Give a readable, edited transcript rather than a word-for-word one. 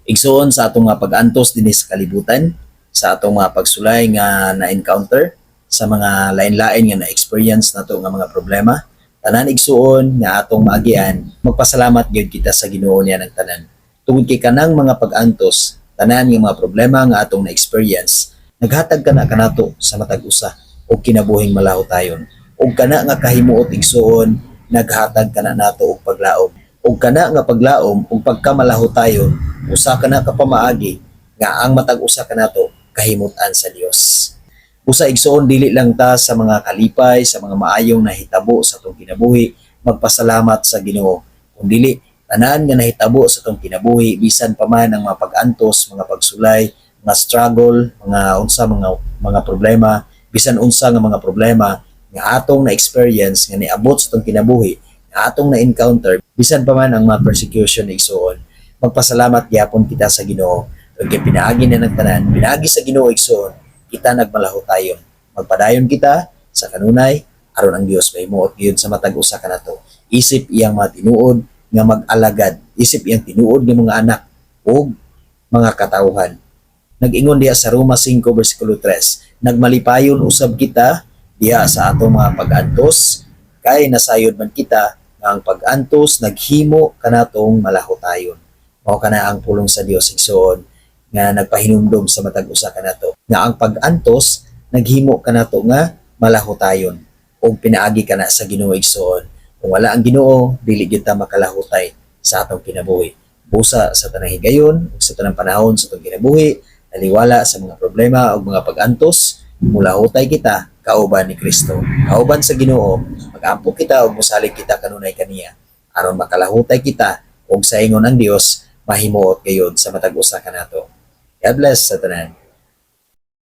Igsuon, sa atong mga pag-antos dinhi sa kalibutan, sa atong mga pagsulay nga na-encounter, sa mga lain-lain nga na-experience nato nga mga problema, tanan, igsuon, nga atong maagian, magpasalamat gyud kita sa Ginoo niya ng tanan. Tungod kay kanang mga pag-antos, tanan nga mga problema nga atong na-experience, naghatag kana kanato sa matag usa og kinabuhing malahotayon. Ug kana nga kahimuot, igsuon, naghatag kana nato og paglaom. Ug kana nga paglaom ug pagkamalahotayon, usa kana ka pamaagi nga ang matag usa kanato kahimutan sa Dios. Usa, igsuon, dili lang ta sa mga kalipay, sa mga maayong nahitabo sa atong kinabuhi, magpasalamat sa Ginoo. Kung dili, tanan nga nahitabo sa atong kinabuhi, bisan pa man ang mga pag-antos, mga pagsulay, mga struggle, mga unsa mga problema, bisan unsa nga mga problema nga atong na-experience nga niabot sa atong kinabuhi, nga atong na-encounter, bisan pa man ang mga persecution, igsuon, magpasalamat gyapon kita sa Ginoo. Tungod kay pinaagi na ng tanan, pinaagi sa Ginoo, igsuon, kita nagmalahotayon. Magpadayon kita sa kanunay aron ang Dios mahimuot gyud sa matag usa kanato. Isip iyang mga tinuod nga mag-alagad, isip iyang tinuod nga mga anak ug mga katawhan. Nag-ingon diha sa Roma 5 versikulo 3, nagmalipayon usab kita diha sa atong mga pag-antos kay nasayod man kita nga ang pag-antos naghimo kanatong malahotayon. Mao kana ang pulong sa Dios, igsoon, nga nagpahinumdom sa matag usa kanato nga ang pag-antos naghimo kanato nga malahotayon ug pinaagi kana sa Ginoo, igsoon. Kung wala ang Ginoo, dili gyud ta makalahutay sa atong kinabuhi. Busa sa tanang higayon ug sa tanang panahon sa atong kinabuhi, taliwala sa mga problema ug mga pag-antos, mulahutay kita kauban ni Kristo, kauban sa Ginoo. Mag-ampo kita ug mosalig kita kanunay kaniya aron makalahutay kita ug sa ingon ang Dios mahimuot gayud sa matag usa kanato. God bless sa tanan.